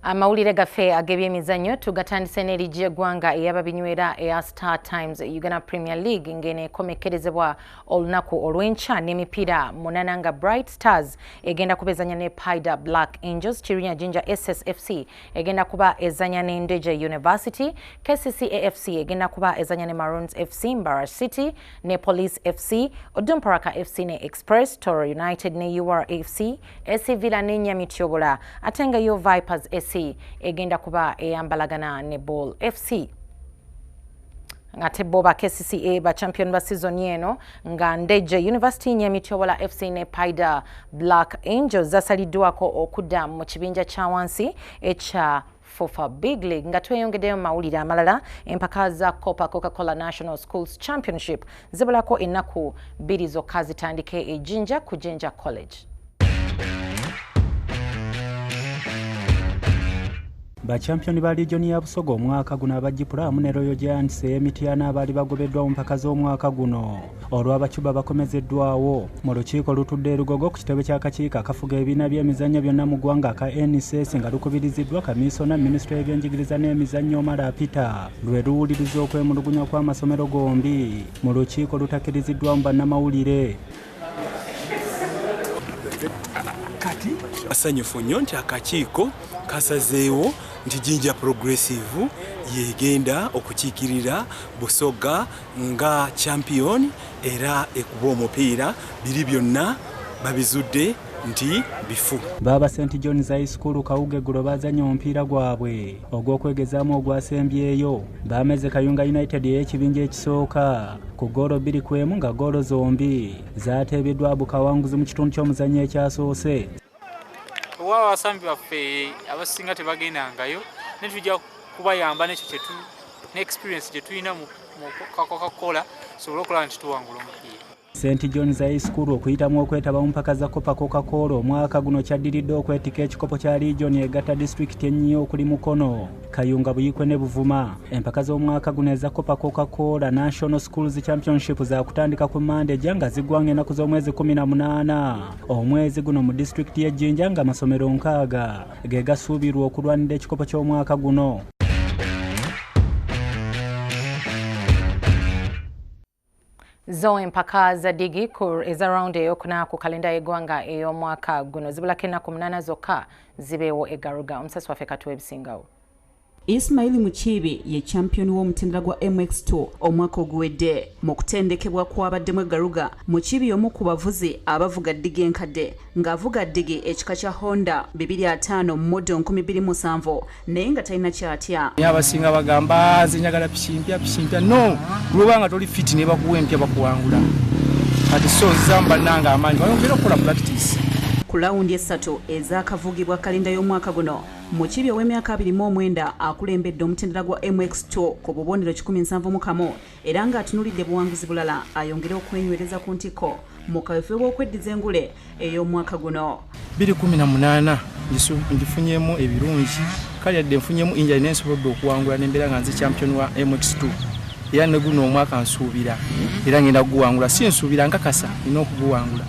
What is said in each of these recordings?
Amawulire gaffe ag'ebyemizannyo tugatandise ne liigi y'eggwanga ey'ababinywera eya Star Times Uganda Premier League ng'eno ekomekkerezebwa olunaku olw'enkya n'emipiira 8 nga Bright Stars egenda kuba ezannya ne Paidha Black Angels, Kirinya Jinja SSFC egenda kuba ezannya ne Ndeje University, KCC AFC egenda kuba ezannya ne Maroons FC, Mbarara City ne Police FC, Odumparaka FC ne Express, Toro United ne URFC, SC Villa ne Nyamityobola, ate nga yo Vipers SC egenda kuba eyambalagana ne Ball FC. Ate bo ba KCCA ba champion ba season eno nga Ndeje University, Nyamityobola FC ne Paidha Black Angels zasaliddwako okudda mu kibinja kya wansi ekya FUFA Big League. Nga tweyongeddeyo mu mawulire amalala, empaka za Copa Coca-Cola National Schools Championship zibulako ennaku 2 zokka zitandike e Jinja ku Jinja College. Bachampiyoni ba liijoni ya Busoga omwaka guno aba Gipulamu ne Royal Giants ey'Emityana abaali bagobeddwa mu mpaka z'omwaka guno olw'abacuba bakomezeddwawo mu lukiiko lutudde e Lugogo ku kitebe ky'akakiiko akafuga ebibiina by'emizannyo byonna mu ggwanga aka NSS nga lukubiriziddwa kamiisona minisitule y'ebyenjigiriza n'emizannyo Omara Peter lwe luwuliriza okwemulugunya kw'amasomero gombi mu lukiiko lutakkiriziddwa mu bannamawulire. Kati asanyufu nnyo nti akakiiko kasazeewo nti Jinja Progressive yegenda okukiikirira Busoga nga champion era ekuba omupiira biri byonna babizudde nti bifu. Baba St John's High School Kawuge eggulo baazannya omupiira gwabwe ogw'okwegezaamu ogwasembyeyo. Baameze Kayunga United ey'ekibinja ekisooka ku ggoolo 2-1 nga ggoolo zombi zaateebeddwa Abu Kawanguzi mu kitundu ky'omuzannyo ekyasoose. Owa abasambi baffe abasinga tebagendangayo ne tujja kubayamba n'ekyo kye ne experience gye tulina mu Coca-Cola tusobole okulaba nti tuwangula omupiira. St John's High School okuyitamu okwetaba mu mpaka za Copa Coca-Cola omwaka guno kyaddiridde okwetika ekikopo kya liijoni egatta disitulikiti ennyo okuli Mukono, Kayunga, Buikwe ne Buvuma. Empaka z'omwaka guno eza Copa Coca-Cola National Schools Championship zaakutandika ku Mmande ejja nga ziggwanga ennaku z'omwezi 18 omwezi guno mu disitulikiti y'e Jinja nga amasomero 6 ge gasuubirwa okulwanira ekikopo ky'omwaka guno. Zo empaka za digi eza round eyokuna ku kalenda y'eggwanga ey'omwaka guno zibulako ennaku 8 zokka zibeewo e Garuga. Omusasi waffe katuwa ebisingawo. Ismail Mukiibi ye champion w'omutendera gwa MX2 omwaka oguwedde. Mu kutendekebwa kw'abaddemu e Garuga, Mukiibi y'omu ku bavuzi abavuga ddigi enkadde ng'avuga ddigi ekika kya Honda 25 model 2007 naye nga talina kyatya. Abasinga bagamba nze njagala piki mpya, piki mpya. No, lwoba nga toli fit ne bakuwa empya bakuwangula. Kati so nzamba bannange amaanyi bayongere okukola practice. Ku lawundi 3 ezakavugibwa kalenda y'omwaka guno, Mukiibi ow'emyaka 29 akulembedde omutendera gwa MX2 ku bubonero 171 era ng'atunuulidde buwanguzi bulala ayongere okwenywereza ku ntikko mu kaweefube bw'okweddiza engule ey'omwaka guno. 2018 ngifunyeemu ebirungi, kale yadde nfunyemu injury naye nsobodde okuwangula n'embeera nga nze champion wa MX2 era ne guno omwaka nsuubira era ngenda kuguwangula, si nsuubira nkakasa nina okuguwangula.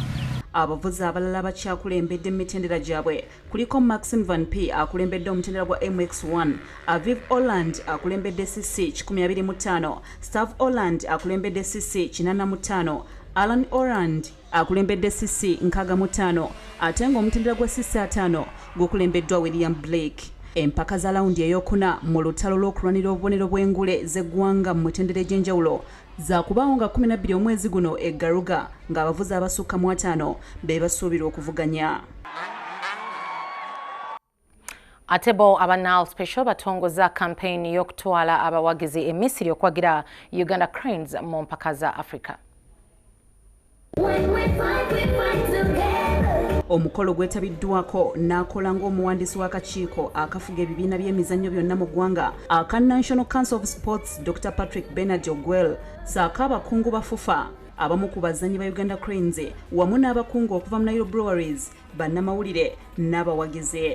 Abavuzi abalala bakyakulembedde mu mitendera gyabwe kuliko Maxim Van P akulembedde omutendera gwa MX1, Aviv Oland akulembedde CC 125, Stav Oland akulembedde CC 85, Alan Orand akulembedde CC 65, ate ng'omutendera gwa CC 5 gukulembeddwa William Blake. Empaka za lawundi eyokuna mu lutalo lw'okulwanira obubonero bw'engule z'eggwanga mu mitendera egy'enjawulo zaakubaawo nga 12 omwezi guno e Garuga ng'abavuzi abasukka mu 5 be basuubirwa okuvuganya. Ate bo aba Nile Special batongoza campaign y'okutwala abawagizi e Misiri okuwagira Uganda Cranes mu mpaka za Africa. Omukolo gwetabiddwako n'akola ng'omuwandiisi w'akakiiko akafuga ebibiina by'emizannyo byonna mu ggwanga aka National Council of Sports Dr. Patrick Bernard Ogwel ssaako abakungu ba FUFA, abamu ku bazannyi ba Uganda Cranes wamu n'abakungu okuva mu Nile Breweries, bannamawulire n'abawagizi.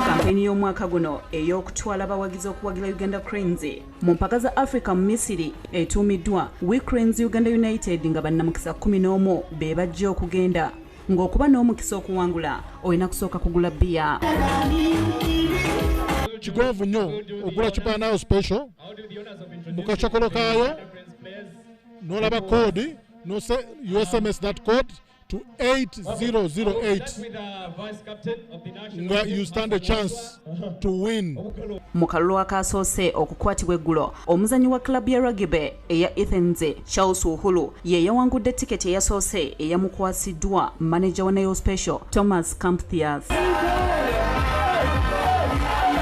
Kampeyini y'omwaka guno ey'okutwala abawagizi okuwagira Uganda Cranes mu mpaka za Africa mu Misiri etuumiddwa We Cranes Uganda United nga bannamukisa 11 be bajja okugenda Ng'okuba n'omukisa okuwangula olina kusooka kugula bbiya. Kigonvu nnyo ogula cupa ya Nile Special mu kacokolo kaayo n'olaba code, no you SMS that code to 8008 nga you stand a chance to win. Mu kalulu akasoose okukwatibwa eggulo, omuzannyi wa club ya rugby eya Athens, Charles Uhuru, ye yawangudde tiketi eyasoose eyamukwasiddwa maneja wa Nile Special, Thomas Campthias.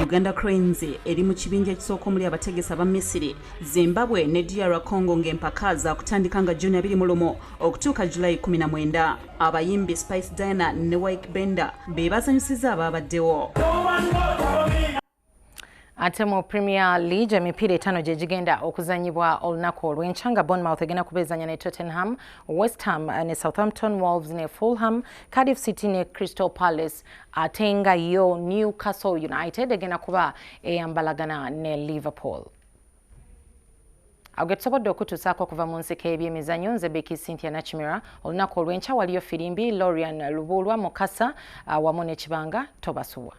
Uganda Cranes eri mu kibinja ekisooka omuli abategesi aba Misiri, Zimbabwe ne DR Congo, ng'empaka zaakutandika nga Juni 21 okutuuka Julayi 19. Abayimbi Spice Diana ne Wyke Bender be basanyusiza abaabaddewo. Ate mu Premier League, emipiira 5 gye gigenda okuzanyibwa olunaku olw'enkya, nga Bournemouth egenda kubeezanya ne Tottenham, West Ham ne Southampton, Wolves ne Fulham, Cardiff City ne Crystal Palace, ate nga yo Newcastle United egenda kuba eyambalagana ne Liverpool. Awo ge tusobodde okutuusaako okuva mu nsiko y'ebyemizannyo. Nze Becky Cynthia Nakimera. Olunaku olw'enkya waliyo Firimbi, Lorian Lubuulwa, Mukasa wamu ne Kibanga. Tobasubwa.